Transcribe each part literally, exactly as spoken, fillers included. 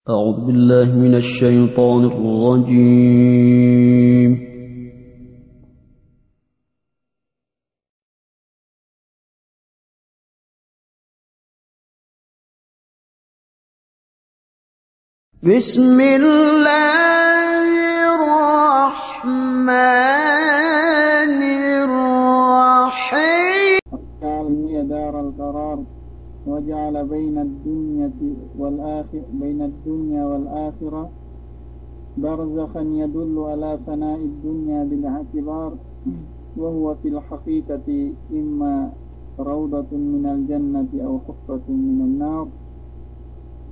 أعوذ بالله من الشيطان الرجيم. بسم الله الرحمن الرحيم. قال هي دار القرار، وجعل بين الدنيا والآخ-، بين الدنيا والآخرة برزخا يدل على فناء الدنيا بالاعتبار، وهو في الحقيقة إما روضة من الجنة أو حفرة من النار،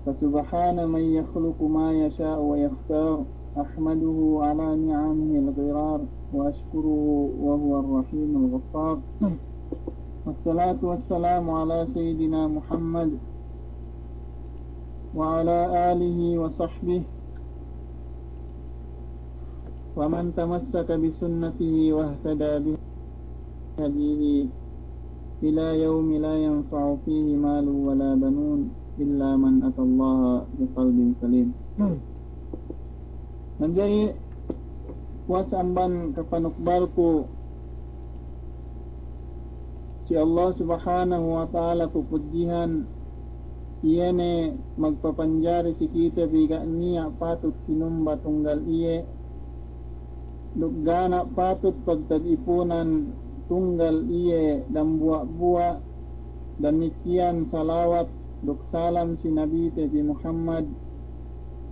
فسبحان من يخلق ما يشاء ويختار، أحمده على نعمه الغرار، وأشكره وهو الرحيم الغفار. والصلاة والسلام على سيدنا محمد وعلى آله وصحبه ومن تمسك بسنته واهتدى بهديه إلى يوم لا ينفع فيه مال ولا بنون إلا من أتى الله بقلب سليم. Manjari puwas amban kapanukbalku si Allah Subhanahu wa Ta'ala pupudjihan, iye ne magpapanjari si kite bi ga' niya' patut sinumba tunggal iye, duk ga' niya' patut pagtagipunan tunggal iye dambuwa'-buwa', damikiyan salawat duk salam si Nabite bi Muhammad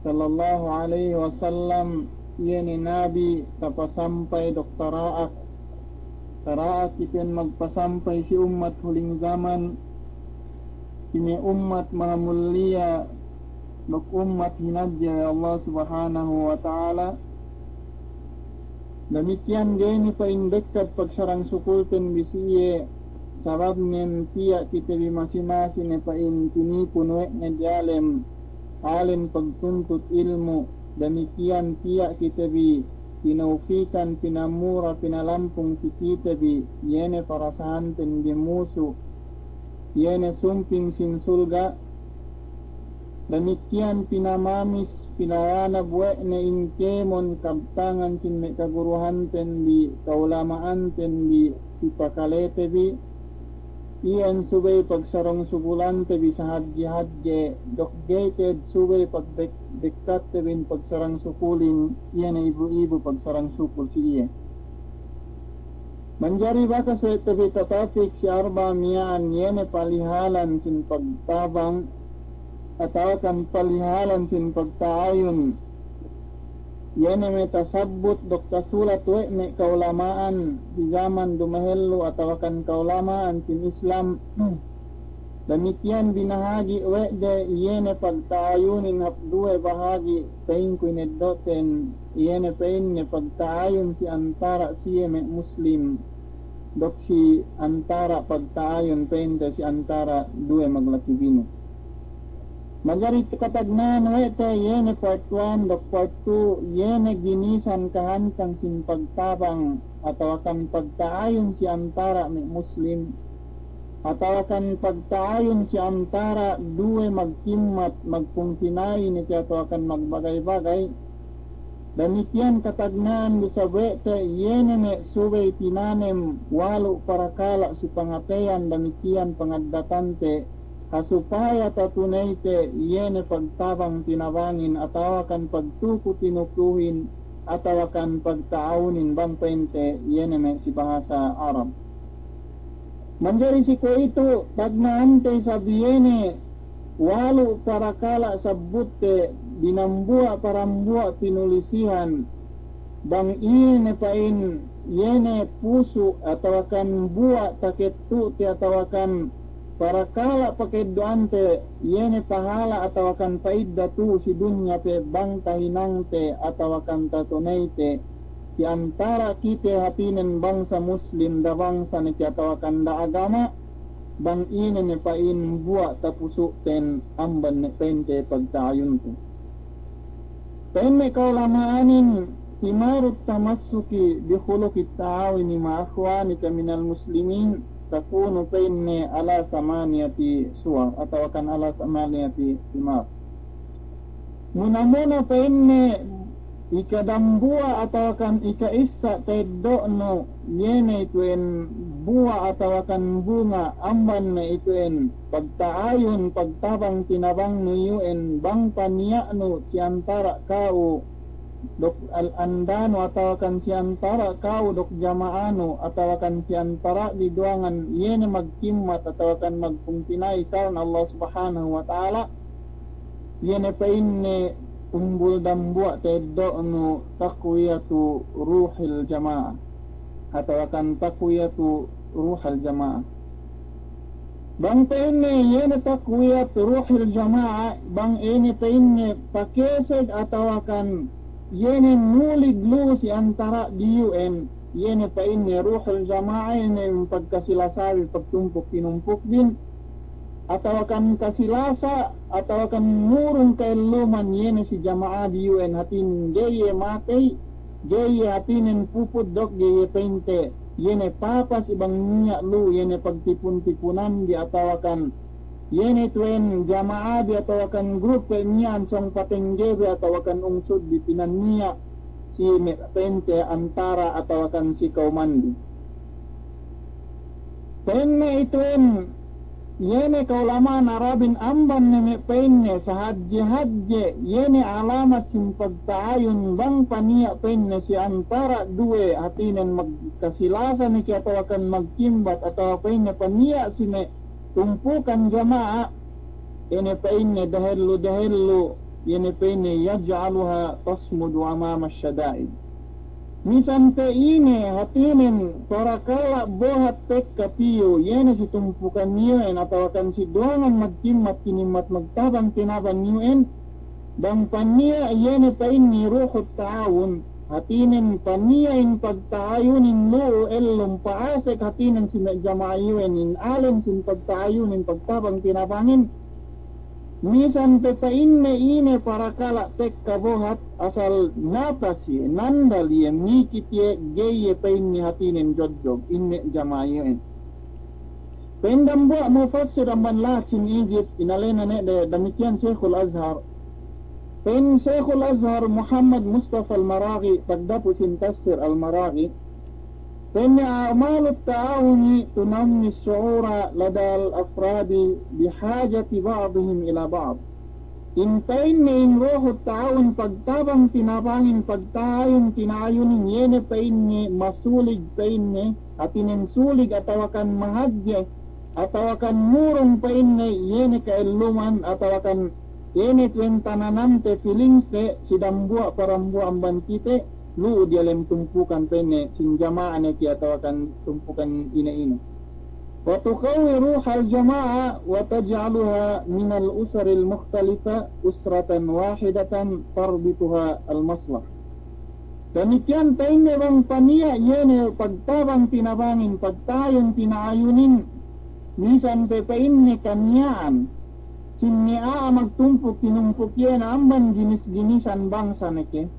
sallallahu alaihi wasallam, iye ne nabi tapasampay duk tara'ak, tara'ak iten magpasampay si ummat huling zaman, si me' ummat mahamulliya duk ummat hinadje we' Allah Subhanahu wa Ta'ala. Damikiyan ga'i ne pa'in bekkat pagsarang sukulten bi si iye, sababnen tiya' kite bi masi-masi ne pa'in tinipun we' ne diyalem, alem pagtuntut ilmu', damikiyan tiya' kite bi tinawfikan, pinamura, pinalampung si kite bi, iye ne parasahanten bi musu', iye ne sumping sin sulga', damikiyan pinamamis, pinawanab we' ne in kēmon kabtangan sin me' kaguruhanten bi, kaulama'anten bi, si pakalete bi, iyan subey pagsarang sukulante bi sahadje-hadje, duk ga'i te'ed subey pagbek-, bekkatte bin pagsarang sukulin, iye ne ibu-ibu pagsarang sukul si iye. Manjari bakas we' te bi tatapik si arba' miya'an, iye ne palihalan sin pagtabang, atawakan palihalan sin pagta'ayun. Iye ne me' tasabbut duk tasulat we' me' kaulama'an si zaman dumahellu atawakan kaulama'an sin Islam. Damikiyan binahagi' we' de iye ne pagta'ayunin hap duwe bahagi', pa'inku ineddo'ten, iye ne pa'inne pagta'ayun si antara' siye me' Muslim, duk si antara' pagta'ayun pa'inte si antara' duwe maglaki-bine. Manjari katagna'an we' te iye ne part one duk part two, iye ne ginisan kahantang sin pagtabang atawakan pagta'ayun si antara' me' Muslim, atawakan pagta'ayun si antara' duwe magkimmat, magpungtina'i ne ke atawakan magbagay-bagay. Damikiyan katagna'an du isab we' te iye ne me' subey tinanem walu' parakala' si pangateyan, damikiyan pangaddatante, ha supaya tatuneyte iye ne pagtabang tinabangin atawakan pagtuku tinukuhin atawakan pagta'awunin bang pa'inte iye ne me' si bahasa Arab. Manjari si kuwe'itu tagna'ante isab iye ne walu' parakala' sabbutte binambuwa' parambuwa' pinulisihan, bang iye ne pa'in iye ne pusu' atawakan buwa' takettu'te atawakan parakala' pakeddo'ante, iye ne pahala' atawakan pa'idda tu'u si dunya pe bang tahinangte atawakan tatuneyte si antara' kite hātinen bangsa Muslim, da bangsa ne ke atawakan da agama, bang ine ne pa'in buwa' tapusu'ten amban ne pa'inte pagta'ayunte. Pa'in me' kaulama'anin, ثمار التمسك بخلق التعاون مع إخوانك من المسلمين تكون pa'inne على ثمانية صور, atawakan على ثمانية ثمار. Muna-muna pa'inne ikadambuwa' atawakan ika'issa ta'eddo'nu, iye ne itu'en buwa' atawakan bunga amban ne itu'en pagta'ayun pagtabang-tinabangnu iyu'en bang paniya'nu si antara' ka'u duk al-, andanu atawakan si antara' ka'u duk jama'anu atawakan si antara' biduwangan iye ne magkimmat atawakan magpungtina'i karna Allah Subhanahu wa Ta'ala, iye ne pa'inne umbul dambuwa' ta'eddo'nu taqwiyatu ruhil jama'a atawakan taqwiyatu ruhal jama'a. Bang pa'inne iye ne taqwiyat ruhil jama'a, bang iye ne pa'inne pakeseg atawakan iye ne nulig lu'u si antara' diyu'en, iye ne pa'inne ruhul jama'a iye ne pagkasi-lasa bi pagtumpuk-tinumpuk bin, atawakan kasi-lasa, atawakan murung ka'elluman iye ne si jama'a diyu'en hātinen ga'i iye matey, ga'i iye hātinen puput duk ga'i iye pa'inte, iye ne papasi bang niya' lu'u iye ne pagtipun-tipunan bi atawakan iye ne tu'en jama'a bi atawakan grup pe miya'an sōng patengge bi atawakan ungsud bi pinaniya' si me' pa'inte antara' atawakan si kawman bi. Pa'inne itu'en, iye ne ka'ulama'an Arabin amban ne me' pa'inne sahadje-hadje, iye ne alamat sin pagta'ayun bang paniya' pa'inne si antara' duwe hātinen magkasi-lasa ne ke atawakan magkimbat atawa pa'inne paniya' si me' tumpukan jama'a, iye ne pa'inne dahellu-dahellu, iye ne pa'inne yaj'aluha tasmudu amama ash-shada'id. Misan pe ine hātinen parakala' bohat tekka piyu, iye ne si tumpukan iyu'en atawakan si duwangan magkimmat-kinimmat magtabang-tinabang iyu'en, bang paniya' iye ne pa'inne ruhut ta'awun, hātinen paniya' in pagta'ayunin lu'u ellum pa'asek hātinen si me' jama'a iyu'en in alen sin pagta'ayunin pagtabang-tinabangin. Misan pe pa'inne ine parakala' tekka bohat asal natas iye, nandal iye, mikit iye, ga'i iye pa'inne hātinen jojog in me' jama'a iyu'en. Pa'in dambuwa' mufassir amban lahat sin Egypt, inalena ne de damikiyan Sheikhul Azhar. Pa'in Sheikhul Azhar Muhammad Mustafa Al-Maraghi, pagdapu' sin tafsir Al-Maraghi, pa'inne a'malut ta'awuni tunammi ash-shu'ura ladal afradi bihajati ba'dihim ila ba'd. In pa'inne in ruhut ta'awun pagtabang-tinabangin pagta'ayun-tina'ayunin iye ne pa'inne masulig pa'inne, hātinen sulig atawakan mahadje, atawakan murung pa'inne iye ne ka'elluman, atawakan iye ne tu'en tananamte, feelingste, si dambuwa' parambuwa' amban kite, lu'u diyalem tumpukan pa'inne, sin jama'a ne ke atawakan tumpukan ine-ine. Wa tuqawwi ruhal jama'a wa taj'aluha minal usaril mukhtalifa usratan wahidatan tarbituha al-maslahah. Damikiyan pa'inne bang paniya' iye ne pagtabang-tinabangin, pagta'ayun-tina'ayunin, misan pe pa'inne kaniya'an, sin me' a'a magtumpuk-tinumpuk iye ne amban ginis-ginisan bangsa ne ke,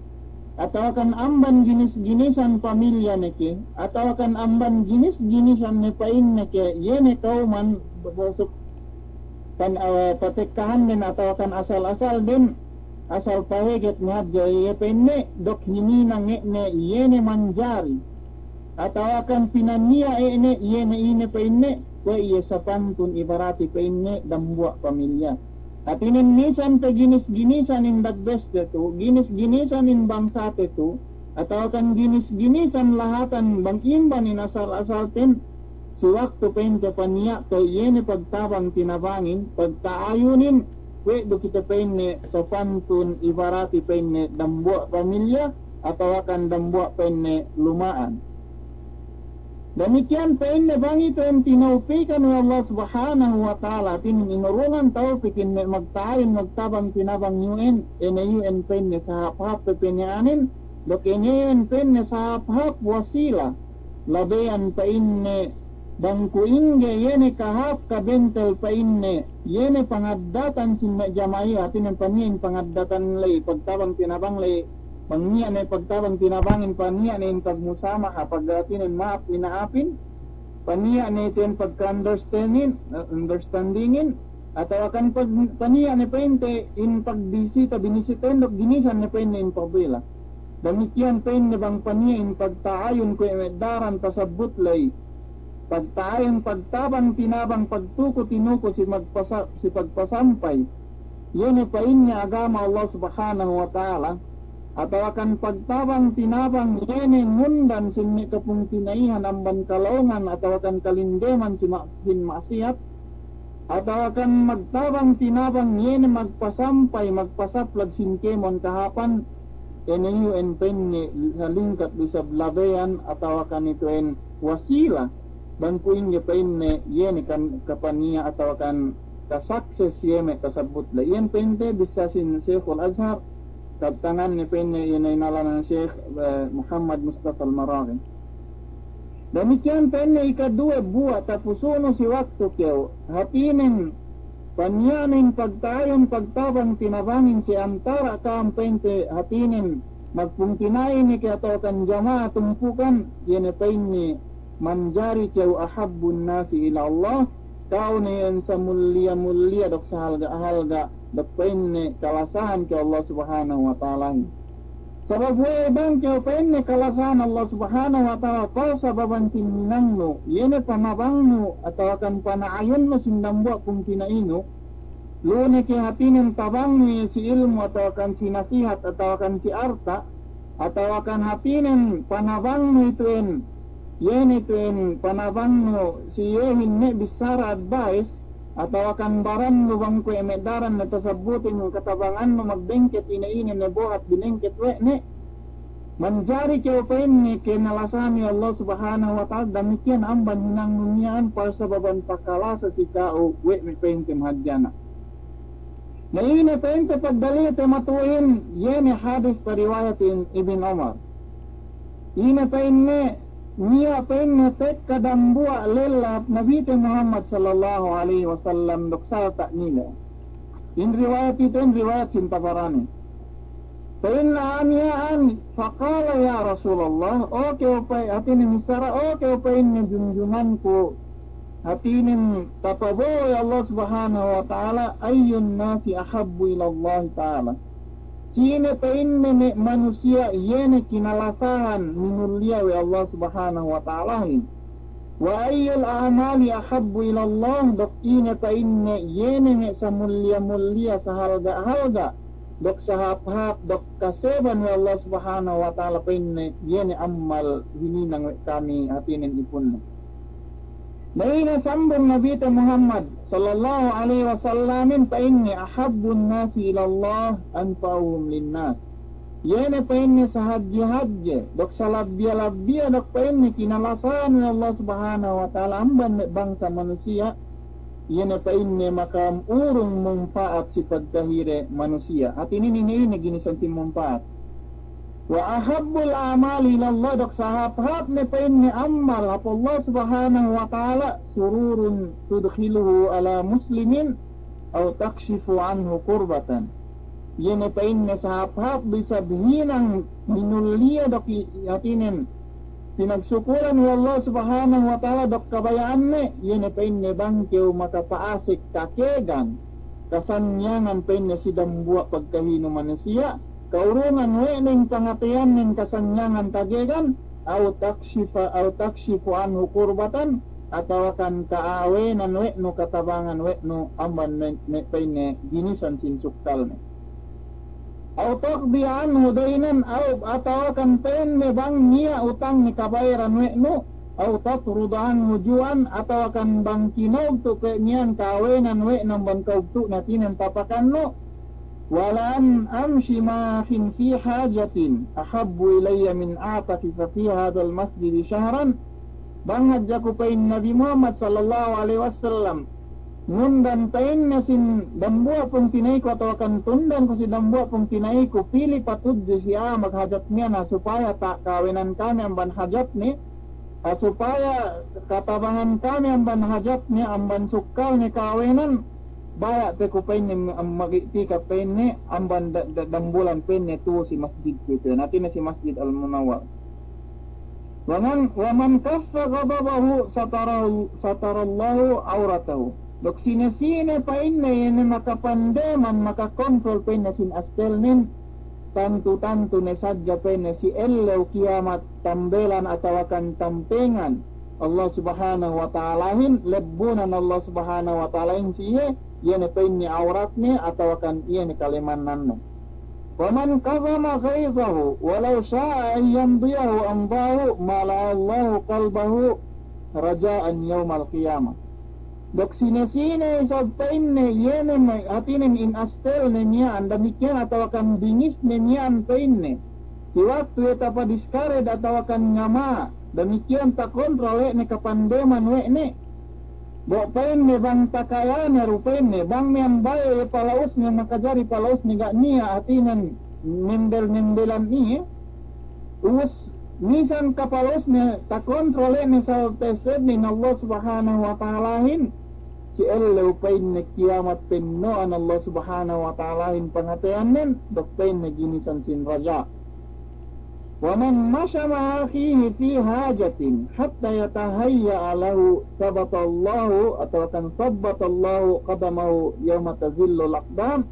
atawakan amban ginis-ginisan pamilya ne ke, atawakan amban ginis-ginisan ne pa'inne ke, iye ne kawman, basuk, pan-, eh, patekkahan den atawakan asal-asal den, asal paheget ne hadja iye pa'inne, duk hininang ne iye ne manjari. Atawakan pinaniya' ne iye ne ine pa'inne, kuwe' iye sapantun ibarati pa'inne dambuwa' pamilya. Hātinen misan pe ginis-ginisan in dagbeste tu, ginis-ginisan in bangsate tu, atawakan ginis-ginisan lahatan bang imban in asal-asalten, si waktu pa'inte paniya'te iye ne pagtabang-tinabangin, pagta'ayunin, kuwe' du kite pa'inne sapantun ibarati pa'inne dambuwa' pamilya, atawakan dambuwa' pa'inne luma'an. Damikiyan pa'inne bang itu'en tinawpikan we' Allah Subhanahu wa Ta'ala, hātinen inurungan tawpikin me' magta'ayun magtabang-tinabang iyu'en, ine iyu'en pa'inne sahāp-hāp pe peni'anin, duk ine iyu'en pa'inne sahāp-hāp wasila, labeyan pa'inne bang kuwe' ingge iye ne kahāp kabentel pa'inne, iye ne pangaddatan sin me' jama'a iyu, hātinen paniya' in pangaddatan ley, pagtabang-tinabang ley, bang niya' ne pagtabang-tinabangin paniya' ne in pagmusamaha, pag hātinen ma'ap ina'apin, paniya' ne itu'en pagka-understandingin, eh, understandingin, Atawakan pag-, paniya' ne pa'inte in pagbisita, binisita, duk ginisan ne pa'inne in fadila. Damikiyan pa'inne bang paniya' in pagta'ayun kuwe' me' daran tasabbut ley. Pagta'ayun, pagtabang tinabang, pagtuku tinuku si magpasa-, si pagpasampay. Iye ne pa'inne agama Allah Subhanahu wa Ta'ala. Atawakan pagtabang tinabang iye ne ngundan sin me' kapungtina'ihan amban kalaungan atawakan kalindeman si ma-, sin ma'siyat. Atawakan magtabang tinabang iye ne magpasampay, magpasaplag sin kēmon kahāpan, ine iyu en pa'inne salingkat du isab labeyan atawakan itu en wasila. Bang kuwe' ingge pa'inne iye ne kan kapaniya' atawakan kasakses iye me' tasabbut ley. Iyan pa'inte bissā sin Sheikhul Azhar, kabtangan ne pa'inne iye ne inalanan Sheikh, eh, Muhammad Mustafa Al-Maraghi. Damikiyan pa'inne ikaduwe buwa' tapusunu si waktu kew, hātinen paniya' ne in pagta'ayun pagtabang tinabangin si antara' ka'am pa'inte hātinen magpungtina'i ne ke atawakan jama'a tumpukan, iye ne pa'inne manjari kew ahabbun nasi ila Allah, kew ne iyan samulliya-mulliya duk sahalga'-halga' duk pa'inne kalasahan ke Allah Subhanahu wa Ta'alahin. Sabab we'ey bang kew pa'inne kalasahan Allah Subhanahu wa Ta'ala, pasababan sin hinangnu, iye ne panabangnu, atawakan pana'ayunnu sin dambuwa' pungtina'inu, lu ne ke hātinen tabangnu iye si ilmu', atawakan si nasihat, atawakan si arta', atawakan hātinen panabangnu itu en, iye ne itu en panabangnu si iyehin me' bissara advice, atawakan barannu bang kuwe' me' daran ne tasabutin katabangannu magbengket ine-ine ne bohat binengket we' ne, manjari kew pa'inne kinalasahan we' Allah Subhanahu wa Ta'ala, damikiyan amban hinangnu miya'an pasababan pakalasa si ka'u we' me' pa'inte mahadjana'. Na ine pa'inte pagdalilte matu'uhin, iye ne hadis tariwayatin Ibn Umar. Ine pa'inne, niya' pa'inne tekka dambuwa' lella Nabite Muhammad sallallahu alaihi wasallam duk salta' nila. In riwayat ite, in riwayat sin Tabarani. Pa'inne a'a miya'an, faqala ya Rasulallah, o kew pa'in, hātinen missara, o kew pa'inne junjunganku, hātinen tapabo'o we' Allah Subhanahu wa Ta'ala, ayyun nasi ahabbu ilallahi ta'ala. Sine pa'inne me' manusiya' iye ne kinalasahan minulliya we' Allah Subhanahu wa Ta'alahin. Wa ayyul a'mali ahabbu ilallah, duk ine pa'inne iye ne me' samulliya-mulliya, sahalga'-halga', duk sahāp-hāp, duk kaseban we' Allah Subhanahu wa Ta'ala pa'inne iye ne ammal hininang we' kami hātinen ipunne. Na ine sambung Nabite Muhammad sallallahu alaihi wasallamin pa'inne, ahabbun nasi ilallah anfa'uhum linnas. Iye ne pa'inne sahadje-hadje, duk salabbiya-labbiya duk pa'inne kinalasahan we' Allah Subhanahu wa Ta'ala amban me' bangsa manusiya', iye ne pa'inne maka'urung mumpa'at si pagkahide manusiya'. Hātinen ine-ine ginisan sin mumpa'at. Wa ahabbul a'mali ilallah, duk sahāp-hāp ne pa'inne ammal hap Allah Subhanahu wa Ta'ala, sururun tudkhiluhu ala muslimin aw takshifu anhu kurbatan. Iye ne pa'inne sahāp-hāp du isab hinang minulliya duk i-, hātinen pinagsukulan we' Allah Subhanahu wa Ta'ala duk kabaya'anne, iye ne pa'inne bang kew makapa'asek kakegan, kasanyangan pa'inne si dambuwa' pagkahinu manusiya', ka'urungan we' ne in pangateyannen kasanyangan kakegan, aw takshifa, aw takshifu anhu kurbatan, atawakan ka'awenan we' nu, katabangan we' nu amban me', me' pa'inne ginisan sin sukkalne. Aw taqdi anhu daynan, aw atawakan pa'inne bang niya' utangne kabayaran we' nu, aw tatruda anhu ju'an, atawakan bang kinawtu' pe miya'an ka'awenan we' nu amban kawtu'ne hātinen tapakannu, wala an amshi ma'akin fi hajatin ahabbu ilayya min a'takifa fi hadhal masjidi shahran. Bang hadja ku pa'in Nabi Muhammad sallallahu alaihi wasallam, ngundan pa'inne sin dambuwa' pungtina'iku atawakan tundan ku si dambuwa' pungtina'iku, pī lipat tudju si a'a maghajat miya'an, ha supaya ta-, ka'awenan kami amban hajatne, ha supaya katabangan kami amban hajatne, amban sukkalne ka'awenan, baya' pe ku pa'inne am-, mag'i'tikaf pa'inne amban da-, da-, dambulan pa'inne tu'u si masjidku itu, hātinen si Masjid Al-Munawwar. Wa man, wa man kaffa ghadabahu satarahu, satarallahu awratahu. Duk sine-sine pa'inne iye ne makapandeman, makakontrol pa'inne sin astelnen, tantu-tantu ne sadja pa'inne si ellew kiyamat tambelan atawakan tampengan Allah Subhanahu wa Ta'alahin, lebbunan Allah Subhanahu wa Ta'alahin si iye, iye ne pa'inne awratne atawakan iye ne kalemannanne. Wa man kazama ghaizahu walau sha'a an yamdiyahu amdahu mala'a Allahu qalbahu raja'an yawmal qiyamah. Duk sine-sine isab pa'inne iye ne me-, hātinen in astelne miya'an, damikiyan atawakan bingisne miya'an pa'inne. Si waktu iye tapa-discourage atawakan ngama', damikiyan takontrol we' ne kapandeman we' ne. Bo' pa'inne bang takayane du pa'inne, bang miya'an baye' iye pala'usne, makajari pala'usne ga' niya' hātinen membel-membelan iye. Ubus misan kapala'usne takontrol we' ne sabab ta'essebne in Allah Subhanahu wa Ta'alahin, si ellew pa'inne kiyamat penno'an Allah Subhanahu wa Ta'alahin pangateyannen, duk pa'inne ginisan sin raja'. Wa man masha ma'a akhihi fi hajatin hatta yatahayya'a lahu thabbata Allahu, atawakan thabbata Allahu qadamahu yawma tazullul aqdam.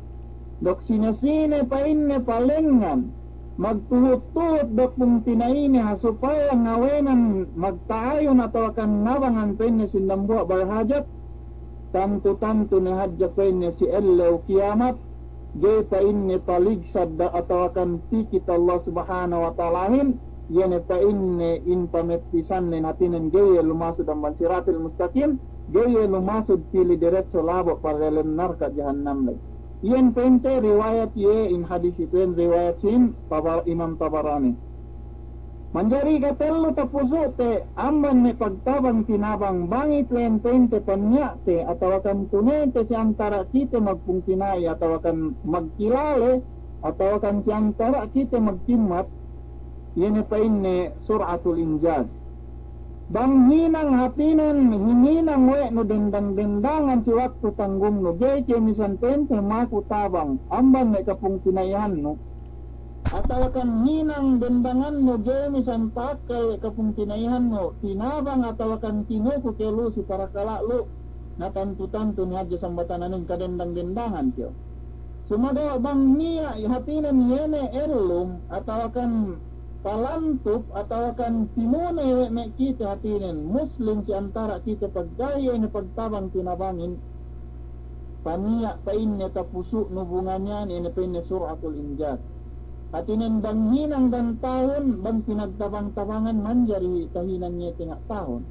Duk sine-sine pa'inne palengngan magtuhut-tuhut duk pungtina'ine ha supaya ngawenan magta'ayun atawakan nabangan pa'inne sin dambuwa' barhajat, tantu-tantu ne hadja pa'inne si ellew kiyamat, ga'i pa'inne paligsad da atawakan tikit Allah Subhanahu wa Ta'alahin, iye ne pa'inne in pamettisannen hātinen ga'i iye lumasud amban siratil mustaqim, ga'i iye lumasud pili deretso labo' pa delem narka' jahannam ley. Iyan pa'inte riwayat iye in hadis ituwen riwayat sin Taba-, Imam Tabarani. Manjari katellu tapusu'te amban me' pagtabang tinabang bang ituwen pa'inte paniya'te atawakan tuneyte si antara' kite magpungtina'i atawakan magkilale atawakan si antara' kite magkimmat, iye ne pa'inne sur'atul injaz. Bang hinang hātinen hininang we' nu dendang-dendangan si waktu tanggungnu, ga'i ke misan pa'inte maku tabang amban me' kapungtina'ihannu. Atawakan hinang dendangannu ga'i misan pa'akal we' kapungtina'ihannu, tinabang atawakan tinuku ke lu si parakala' lu, na tantu-tantu ne hadja sambatanan in kadendang-dendangan kew. Sumagawa' bang niya' hātinen iye ne ellum, atawakan palantup, atawakan timuney we' me' kite hātinen Muslim si antara' kite pagkahi iye ne pagtabang tinabangin, paniya' pa'inne tapusu'nu bunga miya'an iye ne pa'inne sur'atul injaz. Hātinen bang hinang dan tahun, bang pinagtabang-tabangan manjari tahinang iye tenga' tahun.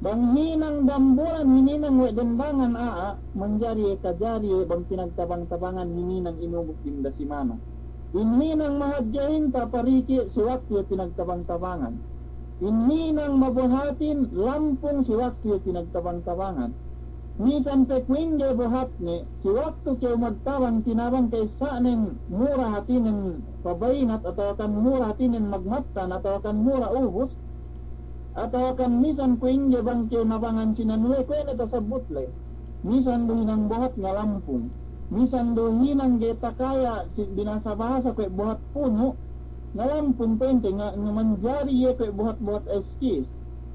Bang hinang dambulan hininang we' dendangan a'a, manjari iye kajari iye bang pinagtabang-tabangan hininang inubus binda si manu. In hinang mahadjehin tapariki' si waktu iye pinagtabang-tabangan. In hinang mabuhatin lampung si waktu iye pinagtabang-tabangan. Misan pe kuwe' ingge buhatne, si waktu kew magtabang tinabang ka'issa'nen mura hātinen pabayinat atawakan mura hātinen magmattan atawakan mura ubus, atawakan misan kuwe' ingge bang kew nabangan sinanuwe kuwe' ne tasabbut le. Misan du hinang buhat ngalampung. Misan du hinang ga'i takaya si binasa-bahasa kuwe' buhat punu', ngalampung pa'inte nga-, nga-, manjari iye kuwe' buhat-buhat eskis.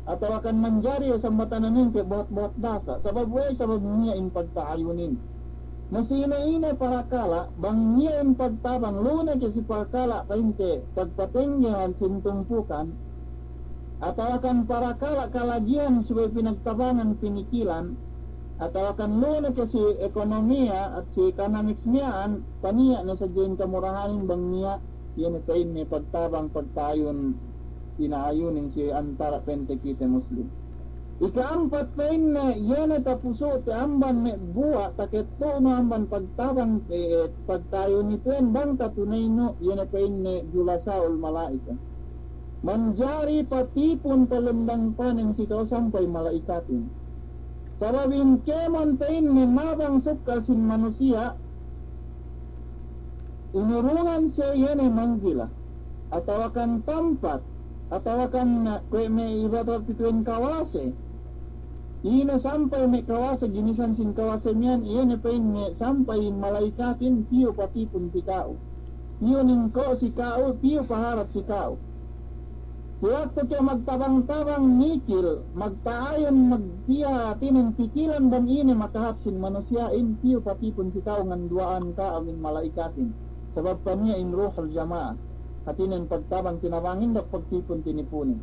Atawakan manjari iye sambatanan in kuwe' buhat-buhat dasa'. Sabab we', sabab niya' in pagta'ayunin. Na sine-ine parakala', bang niya' in pagtabang, lu ne ke si parakala' pa'inte pagpatenggehan sin tumpukan, atawakan parakala' kalagihan subey pinagtabangan pinikilan, atawakan lu ne ke si ekonomiya at si economics miya'an, paniya' ne sadja in kamurahanin bang niya', iye ne pa'inne pagtabang pagta'ayun pina'ayunin si antara' pa'inte kite Muslim. Ika'ampat pa'inne, iye ne tapusu'te amban me' buwa' takettu'nu amban pagtabang, eh, pagta'ayun ituwen bang tatuneynu, iye ne pa'inne julasa'ul mala'ika. Manjari patipun palembang panen si ka'u sampay mala'ikatin. Sabab in kēmon pa'inne mabang sukkal sin manusiya', inurungan siye iye ne manzila, atawakan tampat, atawakan, eh, kuwe' me' ibarat ituwen kawase. Ine sampay me' kawase, ginisan sin kawase miya'an, iye ne pa'inne sampay in mala'ikatin piyu patipun si ka'u. Piyu ningko' si ka'u, piyu paharap si ka'u. Si waktu kew magtabang-tabang mikil, magta'ayun, magpiha hātinen pikilan bang ine makahāp sin manusiya'in, piyu patipun si ka'u nganduwa'an ka'u in mala'ikatin. Sabab paniya' in ruhul jama'ah. Hātinen pagtabang tinabangin duk pagtipun tinipunin.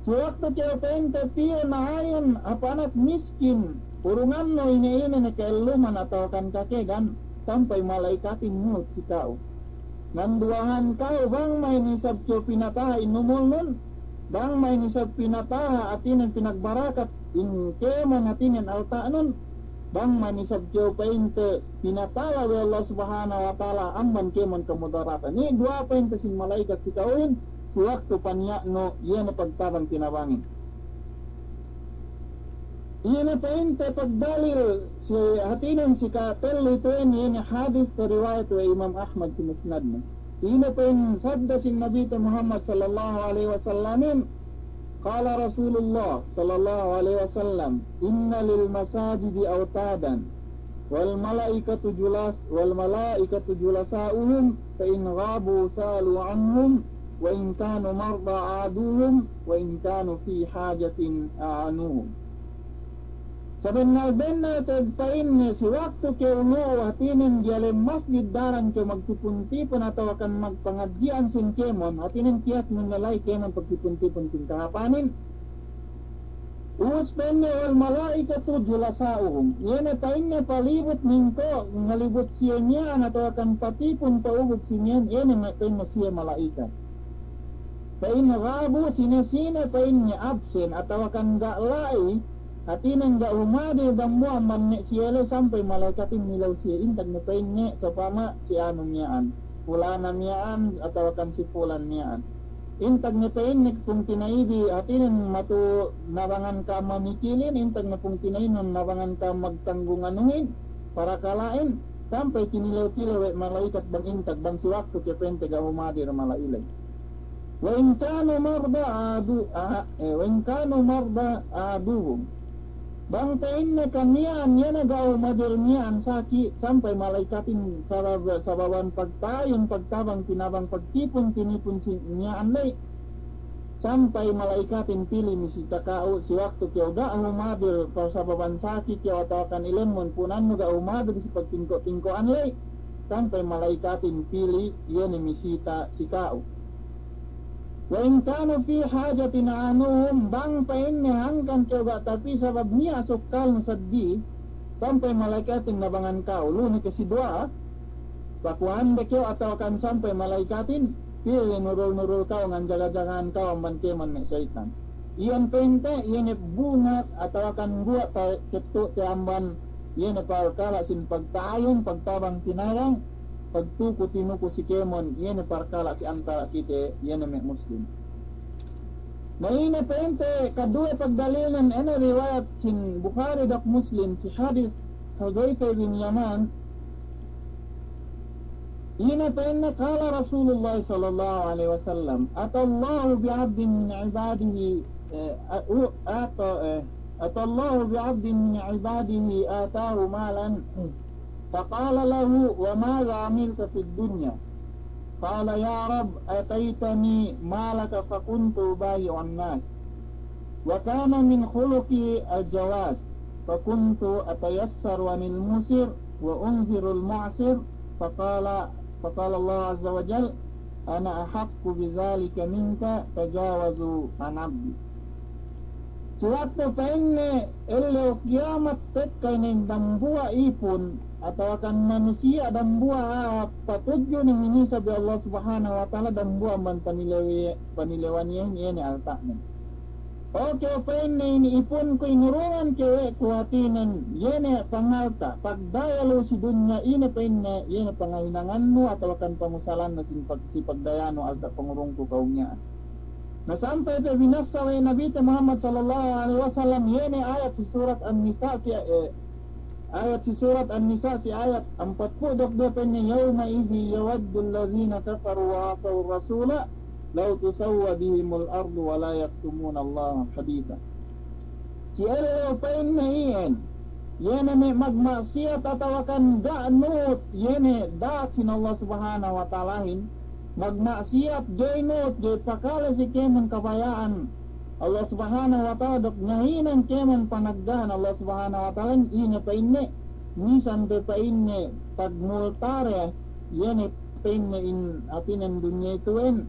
Si waktu kew pa'inte piyu na'ayun hap anak miskin, urungannu ine-ine ne ka'elluman atawakan kakegan, sampay mala'ikatin nuhut si ka'u. Nganduwa'an ka'u bang ma'in isab kew pinataha' in umulnun, bang ma'in isab pinataha' hātinen pinagbarakat in kēmon hātinen alta'nun, bang ma'in isab kew pa'inte pinatala we' Allah Subhanahu wa Ta'ala amban kēmon kamudaratan. Iye duwa'a pa'inte sin mala'ikat si ka'uhin, si waktu paniya'nu iye ne pagtabang tinabangin. Iye ne pa'inte pagdalil si hātinen si katellu itu'en, iye ne hadis tariwayat we' Imam Ahmad si musnadne. Iye ne pa'in sabda sin Nabite Muhammad sallallahu alaihi wasallamin, qala Rasulullah sallallahu alaihi wasallam, "Inna lil masajidi awtadan, wal malaikatu julas-, wal malaikatu julasa'uhum, fa in ghabu sa'alu anhum, wa in kanu marda 'aduhum, wa in kanu fi hajatin a'anuhum." Sabennal-bennal te'ed pa'inne si waktu kew lu'u hātinen diyalem masjid daran kew magtipun-tipun atawakan magpangadji'an sin kēmon, hātinen kiyasnun ne la'i kēmon pagtipun-tipun sin kahāpanin. Ubus pa'inne wal malaikatu julasa'uhum. Iye ne pa'inne palibut mingko' ngalibut siye miya'an atawakan patipun pa'ubut si miya'an, iye ne me' pa'inne siye mala'ikat. Fa in ghabu, sine-sine pa'inne absen atawakan ga' la'i, hātinen ga' humadir dambuwa' amban me' siye ley sampay mala'ikatin nilew siye, intag ne pa'inne sopama si anu miya'an, fulana miya'an atawakan si fulan miya'an. Intag ne pa'inne pungtina'ibi, hātinen matu nabangan ka'am mamikilin, intag ne pungtina'inun nabangan ka'am magtanggung anuhin, parakala'in, sampay tinilew-tilew we' mala'ikat bang intag, bang si waktu kew pa'inte ga' humadir mala'i ley. Wa in kanu marda 'adu-, a-, eh, wa in kanu marda 'aduhum. Bang pa'inne ka miya'an, iye ne ga' humadir miya'an saki', sampay mala'ikatin sabab-, sababan pagtayun, pagtabang, tinabang, pagtipun, tinipun si miya'an ley. Sampay mala'ikatin pili misita ka'u, si waktu kew ga' humadir pasababan saki' kew atawakan ilemmun pu'unannu ga' humadir si pagtingko'-tingko'an ley. Sampay mala'ikatin pili, iye ne misita si ka'u. Wa in kanu fi hajatin a'anuhum, bang pa'inne hangkan kew ga' tapī sabab niya' sukkalnu saddi, sampay mala'ikatin nabangan ka'u, lu'u ne kew si duwa'a, pakuwande kew atawakan sampay mala'ikatin, pili nurul-nurul ka'u nganjaga-jagahan ka'u amban kēmon me' seyitan. Iyan pa'inte, iye ne bunga' atawakan guwa' ta-, kettu'te amban, iye ne parkala' sin pagtayun, pagtabang tinabang, pagtuku tinuku si kēmon, iye ne parkala' si antara' kite, iye ne me' muslim. Na ine pa'inte kaduwe pagdalilnen, ine riwayat sin Bukhari duk Muslim si hadis Hudhaifa bin Yaman, ine pa'inne, qala Rasulullah sallallahu alaihi wasallam, atallahu bi'abdin min ibadihi, eh, a-, u-, ata-, eh, atallahu bi'abdin min ibadihi atahu malan, فقال له: وماذا عملت في الدنيا؟ قال: يا رب، آتيتني مالك فكنت أبايع الناس، وكان من خلقي الجواز، فكنت أتيسر عن الموسر وأنذر المعسر، فقال، فقال الله عز وجل: أنا أحق بذلك منك، تجاوزوا عن عبدي. Si waktu pa'inne ellew kiyamat tekka inin dambuwa' ipun, atawakan manusiya' dambuwa' patudju ne minisab we' Allah Subhanahu wa Ta'ala dambuwa' amban panilewi-, panilewan iye ne alta'nen. O kew pa'inne, inin ipunku inurungan kew we' ku hātinen, iye ne pangalta', pagdaya lu'u si dunya, ine pa'inne, iye ne pangahinangannu atawakan pangusalannu sin pag-, si pagdayanu alta' pangurungku ka'u miya'an. Na sampay pe binassa we' Nabite Muhammad sallallahu alaihi wasallam, iye ne ayat si surat An-Nisa si, eh, ayat si surat An-Nisa si ayat ampatpū' duk duwe pa'inne, يومئذ يود الذين كفروا وعصوا الرسول لو تسوى بهم الأرض ولا يكتمون الله حديثا. Si ellew pa'inne iyan, iye ne me' magma'siyat atawakan ga' nuhut iye ne da'ak sin Allah Subhanahu wa Ta'alahin, magma'siyat, ga'i nuhut, ga'i pakale si kēmon kabaya'an Allah Subhanahu wa Ta'ala, duk ngahinang kēmon panaggahan Allah Subhanahu wa Ta'ala, ine pa'inne, misan pe pa'inne pagmultare, iye ne pa'inne in hātinen dunya ituwen,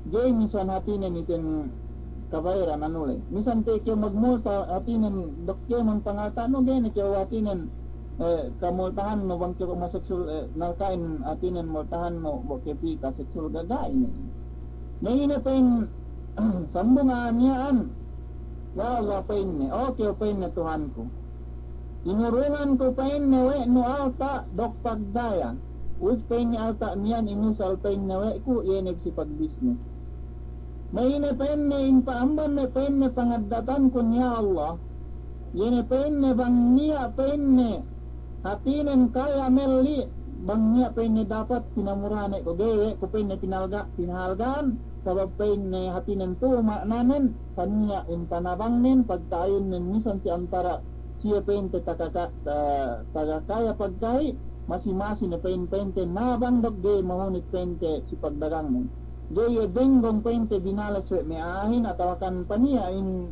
ga'i misan hātinen iten kabaya'an anu le. Misan pe kew magmulta hātinen duk kēmon pangalta'nu, ga'i ne kew hātinen, eh, kamultahannu bang kew homoseksual, eh, narka'in hātinen multahannu bo' kew pī kaseksual, ga' ga'i ne. Na ine pa'in sambung a'a miya'an, ya Allah pa'inne, o kew pa'inne Tuhanku. Inurungan ku pa'inne we' nu alta' duk pagdaya. Ubus pa'inne alta' miya'an inusal pa'inne we' ku, iye ne si pagbisnis. Na ine pa'inne in pa'amban me' pa'inne pangaddatanku, ya Allah. Iye ne pa'inne bang niya' pa'inne hātinen kaya melli, bang niya' pa'inne dapat pinamurane ku, ga'i we' ku pa'inne pinalga-, pinahalga'an, sabab pa'inne hātinen tu'u ma'nanen, paniya' in panabangnen, pagta'ayunnen misan si antara' siye pa'inte taga ka-, ta-, taga kaya pagkahi', masi-masi ne pa'in-, pa'inte nabang duk ga'i mahunit pa'inte si pagdagangnen. Ga'i iye benggong pa'inte binales we' me' a'ahin atawakan paniya' in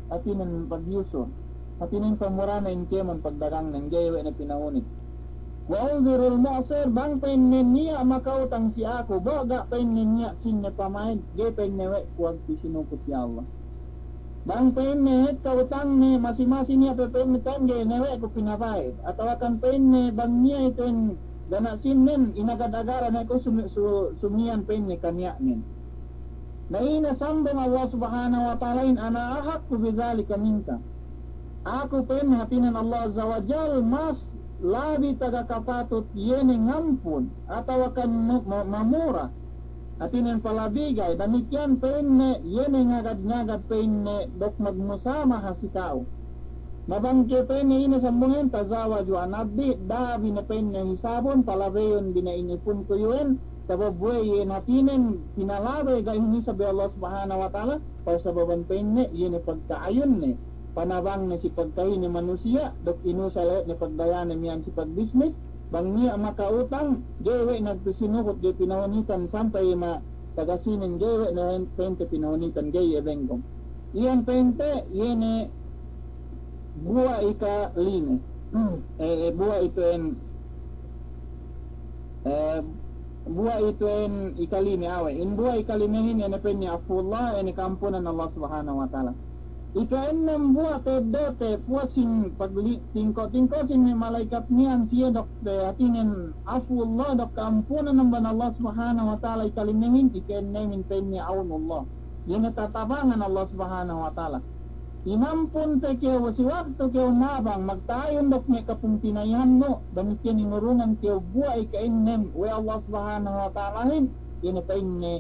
hātinen pagyusur. Hātinen pamurane in kēmon pagdagangnen, ga'i we' ne pinahunit. Wa unzirul mu'sir, bang pa'inne niya' maka'utang si aku, bo' ga' pa'inne niya' sīnne pamayed, ga'i pa'inne we' ku agtu sinukut, ya Allah. Bang pa'inne hekka utangne masi-masi niya' pe pa'inne, ga'i ne we' ku pinabayed. Atawakan pa'inne bang niya' iten gana' sīnnen inagad-agaran ne ku sumi-, su-, sumiyan pa'inne kaniya'nen. Na ine sambung Allah Subhanahu wa Ta'alahin, ana ahaqqu bidhalika minka. Aku pa'in hātinen Allah Azza wa Jal mas labi taga kapatut iye ne ngampun, atawakan ma-, ma-, mamura. Hātinen palabigay, damikkiyan pa'inne, iye ne ngagad-ngagad pa'inne, duk magmusamaha si ka'u. Na bang kew pa'inne ine sambungnen, tazawwaju an abdi, da'a bi ne pa'inne hisabun, palabeyun bi ne in ipunku iyu'en, sabab we' iye ne hātinen, pinalabey ga'i hinisab we' Allah Subhanahu wa Ta'ala, pasababan pa'inne, iye ne pagta'ayunne, panabangne si pagkahine manusiya', duk inusal we' ne pagdayane miya'an si pagbisnis, bang niya' maka'utang, ga'i we' ne agtu sinuhut ga'i pinahunitan sampay ma taga sīnen ga'i we' ne pa'inte pinahunitan ga'i iye benggong. Iyan pa'inte, iye ne buwa' ikalime. Eh, eh, buwa' itu'en, eh, buwa' itu'en ikalime awe'. In buwa' ikalimehin, iye ne pa'inne afuwullah, iye ne ka'ampunan Allah Subhanahu wa Ta'ala. Ika'ennem buwa' teddo'te puwas sin pagli-, tingko'-tingko' sin me' malaikat miya'an siye duk, eh, hātinen afuwullah duk ka'ampunan amban Allah Subhanahu wa Ta'ala ikalimehin, ika'ennemin pa'inne awnullah. Iye ne tatabangan Allah Subhanahu wa Ta'ala. Inampun pe kew si waktu kew nabang magta'ayun duk me' kapungtina'ihannu, damikkiyan inurungan kew buwa' ika'ennem we' Allah Subhanahu wa Ta'alahin, iye ne pa'inne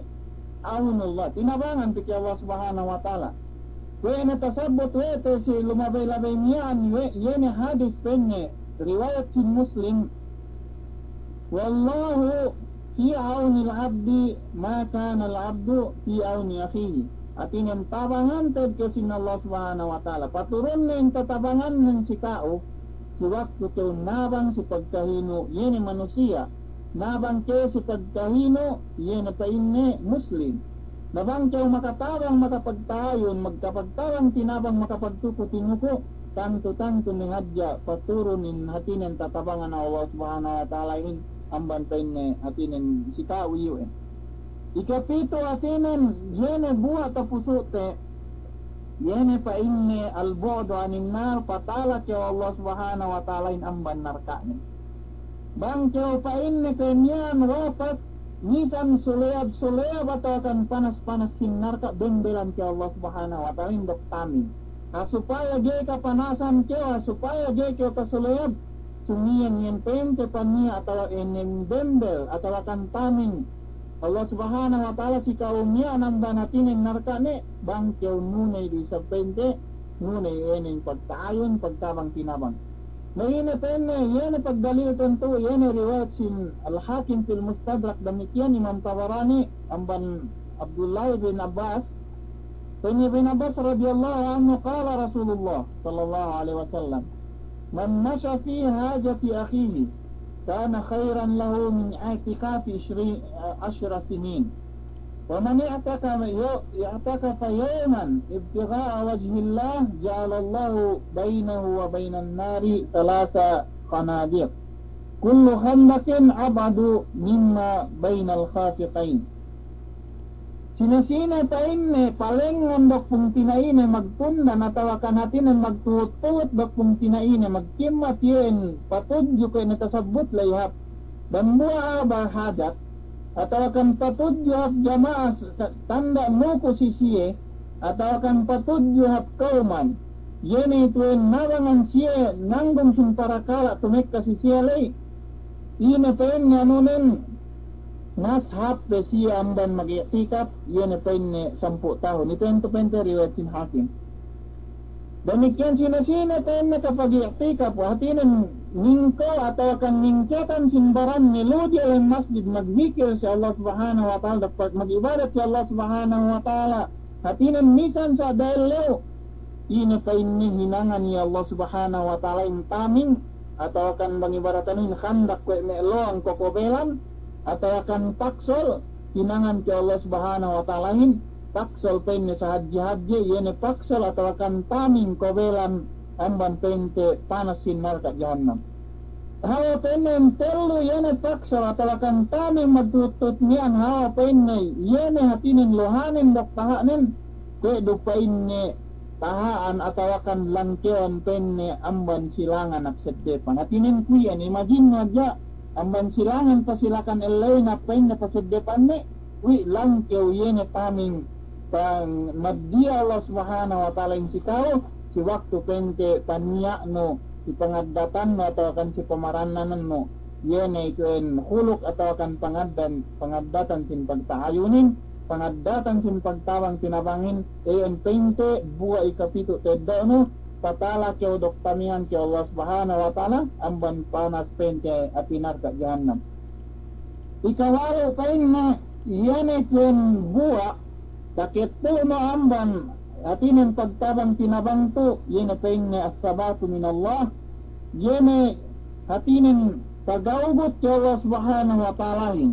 awnullah. Tinabangan pe kew Allah Subhanahu wa Ta'ala. Kuwe' ne tasabbut we' te si lumabey-labey miya'an we', iye ne hadis pa'inne, riwayat sin Muslim, "Wallahu fi awnil abdi ma kanal abdu fi awni akhihi." Hātinen tabangan te'ed kew sin Allah Subhanahu wa Ta'ala. Paturunne in tatabangannen si ka'u, si waktu kew nabang si pagkahinu, iye ne manusiya'. Nabang kew si pagkahinu, iye ne pa'inne Muslim. Na bang kew makatabang, makapagta'ayun, magkapagtabang tinabang, makapagtuku tinuku, tantu-tantu ne hadja paturun in hātinen tatabangan Allah Subhanahu wa Ta'alahin amban pa'inne hātinen si ka'u iyu'en. Ikapitu' hātinen, iye ne buwa' tapusu'te, iye ne pa'inne al-bu'du anin nar, patala kew Allah Subhanahu wa Ta'alahin amban narka'nen. Bang kew pa'inne kuwe' miya'an wapat, misan suleyab-suleyab atawakan panas-panas sin narka', bembelan kew Allah Subhanahu wa Ta'alahin duk tamin. Ha supaya ga'i kapanasan kew, ha supaya ga'i kew tasuleyab, sumiyan iyan pa'inte paniya' atawa inin bembel atawakan tamin Allah Subhanahu wa Ta'ala si ka'u miya'an amban hātinen narka'ne, bang kew nuney du isab pa'inte, nuney inin pagta'ayun, pagtabang tinabang. Na ine pa'inne, iye ne pagdalil tantu, iye ne riwayat sin Al-Hakim fil Mustadrak, damikkiyan Imam Tabarani, amban Abdullah bin Abbas, pa'in Ibn Abbas radiyallahu anhu, qala Rasulullah sallallahu alaihi wasallam, "Man masha fi hajati akhihi, كان خيرا له من اعتكاف عشر، عشر سنين. ومن اعتكف يو-، اعتكف يوما ابتغاء وجه الله جعل الله بينه وبين النار ثلاث خنادق. كل خندق أبعد مما بين الخافقين. Sine-sine pa'inne palengngan duk pungtina'ine magtundan atawakan hātinen magtuhut-tuhut duk pungtina'ine magkimmat iyan patudju kuwe' ne tasabbut ley hap dambuwa' a'a bahajat, atawakan patudju hap jama'a s-, ta-, tanda' muku si siye, atawakan patudju hap kawman, iye ne ituwen nabangan siye nanggung sin parakala' tumekka si siye ley. Ine pa'inne anunen, mas hāp pe siye amban mag-i'tikaf, iye ne pa'inne sampū' tahun. Ituwen tu pa'inte riwayat sin Hakim. Damikkiyan sine-sine pa'inne kapag-i'tikaf, hātinen ningko' atawakan ningkatan sin baranne lu'u diyalam masjid magdikil si Allah Subhanahu wa Ta'ala, duk mag-ibadat si Allah Subhanahu wa Ta'ala. Hātinen misan sa' da ellew, ine pa'inne hinangan iye Allah Subhanahu wa Ta'alahin taming, atawakan bang ibaratnen khandak kuwe' me' lowang kokobelan, atawakan paksol, hinangan kew Allah Subhanahu wa Ta'alahin paksol pa'inne sahadje-hadje, iye ne paksol atawakan taming kobelan amban pa'inte panas sin narka' jahannam. Hawal pa'inne tellu iye ne paksol atawakan taming magtuhut-tuhut miya'an, hawal pa'inne iye ne hātinen lohanen duk taha'nen, kuwe' du pa'inne taha'an atawakan langkewan pa'inne amban silangan hap seddepan. Hātinen kuwe' iyan, imagine nu hadja, amban silangan pasilakan ellewin hap pa'inne paseddepanne, kuwe' langkew iye ne taming pang-, maddiya Allah Subhanahu wa Ta'alahin si ka'u, si waktu pa'inte paniya'nu, si pangaddatannu atawakan si pamarannanannu, iye ne ituwen huluk atawakan pangaddan-, pangaddatan sin pagta'ayunin, pangaddatan sin pagtabang tinabangin, iyan pa'inte buwa' ikapitu' teddo'nu, patala kew duk tamingan kew Allah Subhanahu wa Ta'ala amban panas pa'inte api narka' jahannam. Ikawalu' pa'inne, iye ne ituwen buwa' kakettu'nu amban hātinen pagtabang tinabang tu, iye ne pa'inne as-sabatu minallah, iye ne hātinen pagawgut kew Allah Subhanahu wa Ta'alahin.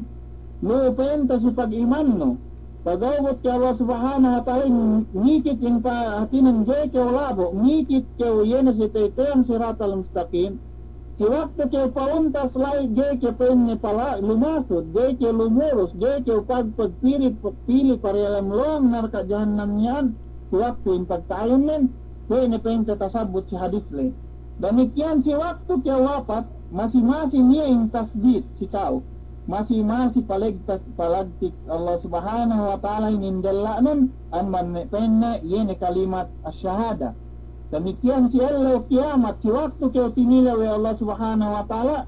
Lu'u pa'inte si pag-imannu, pagawgut kew Allah Subhanahu wa Ta'alahin, ngikit in pa-, hātinen ga'i kew labo', ngikit kew iye ne si taytayang siratal mustaqim. Si waktu kew pauntas la'i ga'i kew pa'inne pala-, lumasud, ga'i kew lumurus, ga'i kew pagpag pili, pili pa diyalem lowang narka' jahannam iyan, si waktu in pagta'ayunnen, kuwe' ne pa'inte tasabbut si hadis ley. Damikkiyan si waktu kew wapat, masi-masi niya' in tasbit si ka'u. Masi-masi palegtak, palagtik Allah Subhanahu wa Ta'alahin in della'nun, amban me' pa'inne, iye ne kalimat ash-shahada. Damikkiyan si ellew kiyamat, si waktu kew tinilew we' Allah Subhanahu wa Ta'ala,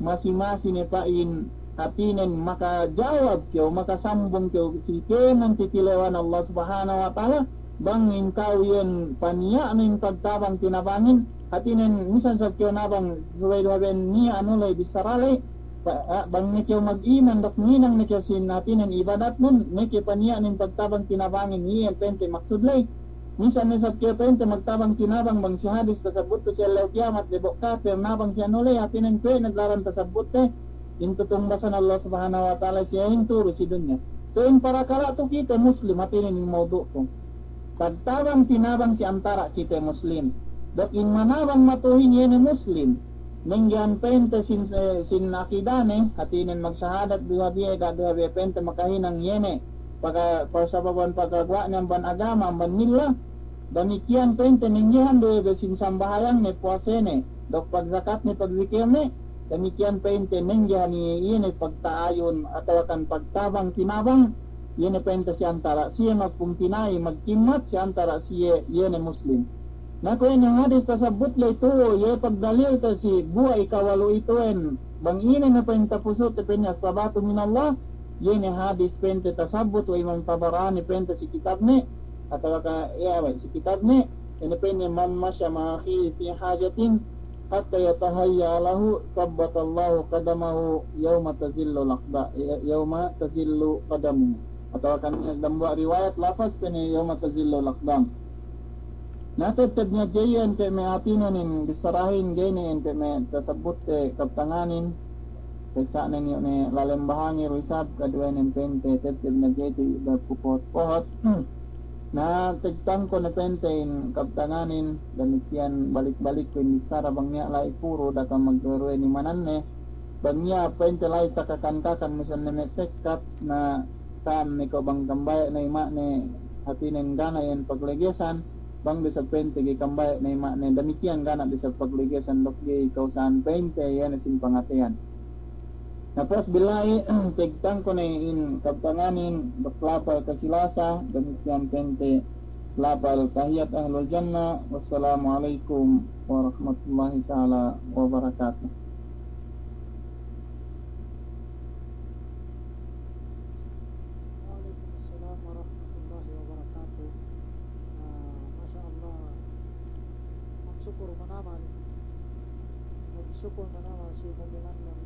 masi-masi ne pa'in hātinen makajawab kew, makasambung kew si kēmon titilewan Allah Subhanahu wa Ta'ala, bang in ka'u iyan paniya'nu in pagtabang tinabangin, hātinen misan sab kew nabang subey du hāben niya' anu ley bissara ley, pa-, a, bang ne kew mag-iman duk nginang ne kew sin hātinen ibadatnun, ne kew paniya'nu in pagtabang tinabangin, iyan pa'inte maksud ley. Misan ne sab kew pa'inte magtabang tinabang bang si hadis tasabbut tu si ellew kiyamat, debo' kapir nabang si anu ley, hātinen kuwe' ne laran tasabbut te, in tutungbasan Allah Subhanahu wa Ta'ala siye in turu si dunya. So in parakala' tu kite Muslim, hātinen in mawdu' tu. Pagtabang tinabang si antara' kite Muslim. Duk in manabang matu'uhin iye ne Muslim. Nenggehan pa'inte sin, eh, sin akidane, hātinen magsahadat duwe biye, ga' duwe biye pa'inte makahinang iye ne. Pagka-, pasababan pagkaguwa'ne amban agama, amban milla. Damikkiyan pa'inte nenggehan duwe biye sin sambahayangne, puwasene, duk pagjakatne, pagzikirne. Damikkiyan pa'inte nenggehan iye, iye ne pagta'ayun atawakan pagtabang tinabang, iye ne pa'inte si antara' siye magpungtina'i, magkimmat si antara' siye, iye ne Muslim. Na kuwe' ne hadis tasabbut ley tu, iye pagdalilte si buwa' ikawalu' ituwen, bang ine ne pa'inte pusu' te pa'inne as-sabatu minallah, iye ne hadis pa'inte tasabbut we' Imam Tabarani pa'inte si kitabne, atawa ka, iye, we', si kitabne, ine pa'inne, "Man masya ma'a akhihi fi hajatin hatta yatahayya lahu, thabbatallahu qadamahu yawma tazillu laqda-, yawma tazillu qadamuhu." Atawa kan dambuwa' riwayat lafaz pa'inne, "Yawma tazillu laqdam." Na, tebteb niya' je iyan pe me' hātinen in bissarahin ga'i ne iyan pe me' tasabbut te kabtanganin. Pessa'nen iyu' ne lalem bahangi du isab, kaduwenen pa'inte tebteb ne ga'i te' iyu' dapu pohot-pohot. Na, tegtangko ne pa'inte in kabtanganin, damikiyan balik-balik ku in bissara bang niya' la'i puru da'a kam magduwe-ruwe ne imananne, bang niya' pa'inte la'i takakan-kakan misan ne me' tekkat, na ka'am ne ko' bang kambaya' ne ima'ne hātinen ga' ne iyan paglegesan, bang du isab pa'inte ga'i kambaya' ne ima'ne damikiyan ga' ne du isab paglegesan duk ga'i ka'usa'an pa'inte iye ne sin pangateyan. Na, pos bila'i, tegtangko ne in kabtanganin duk lapal kasilasa, damikiyan pa'inte lapal tahiyat ahlul jannah. Wassalamu alaikum warahmatullahi ta'ala wabarakatuh. Wa alaikum assalam warahmatullahi wabarakatuh. Ah, masha Allah. Magsukul manamal. Magsukul manamal si Mumilan yang